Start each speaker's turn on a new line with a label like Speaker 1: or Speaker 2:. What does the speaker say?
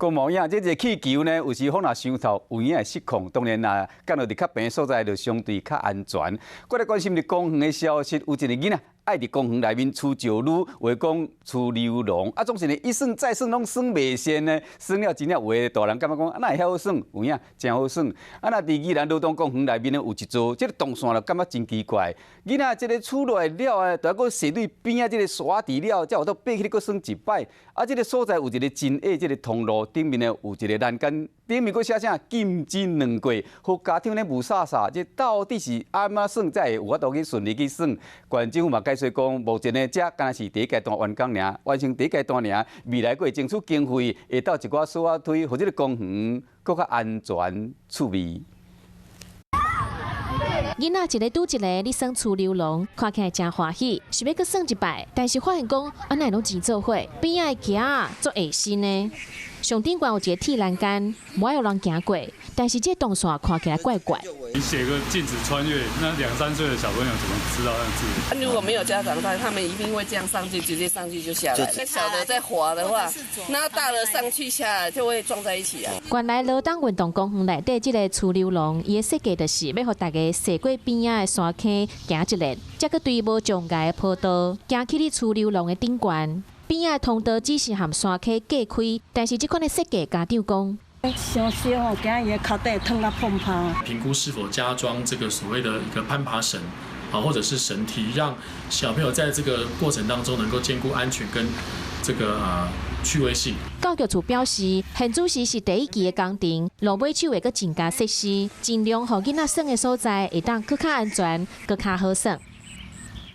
Speaker 1: 講無影，這個氣球呢，有時風若傷透，有影會失控。當然啦，降落佇較平所在就相對較安全。過來關心佇公園的消息，有一個囡仔愛佇公園內面趨石女，話講趨溜廊，啊，總是呢一耍再耍攏耍袂仙呢，耍了真正有的大人感覺講，啊，哪會遐好耍？有影真好耍。啊，若佇宜蘭羅東公園內面呢，有一座這個動線就感覺真奇怪。囡仔這個趨落來了後，就閣踅對邊仔這個沙池了，才有得爬起來閣耍一擺。啊，這個所在有一個真矮這個通路，頂面呢有一個欄杆，頂面閣寫啥？禁止兩過，予家長咧霧煞煞，這到底是按怎耍才會有法度去順利去耍？縣政府嘛解釋講，目前呢，這敢若是第一階段完工爾，完成第一階段爾，未來閣會爭取經費，會鬥一寡索仔梯，予這個公園閣較安全趣味。
Speaker 2: 囡仔一个拄一个咧耍趨溜廊，看起來誠歡喜，想欲閣耍一擺，但是發現講，啊，哪會攏擠做伙，邊仔的墘仔足下身呢。上頂懸有一個鐵欄杆，無愛予人行過，但是這動線看起來怪怪。
Speaker 3: 你寫個禁止穿越，那兩三歲的小朋友怎麼知道那字？
Speaker 4: 如果沒有家長帶，他們一定會這樣上去，直接上去就下來。那小的在滑的話，那大的上去下來就會撞在一起啊。
Speaker 2: 原來羅東運動公園內底這個趨溜廊，伊的設計就是欲予大家踅過邊仔的山坑行一下，才閣對無障礙的坡道行去佇趨溜廊的頂懸。邊仔的通道只是和山溪隔開，但是這款的設計，家長講。
Speaker 5: 傷燒吼，驚伊的跤底燙甲碰碰。
Speaker 6: 評估是否加裝這個所謂的一個攀爬繩啊，或者是繩梯，讓小朋友在這個過程當中能夠兼顧安全跟這個趣味性。
Speaker 2: 教育處表示，現此時是第一期的工程，落尾手會閣增加設施，盡量予囡仔耍的所在會當閣較安全、閣較好耍。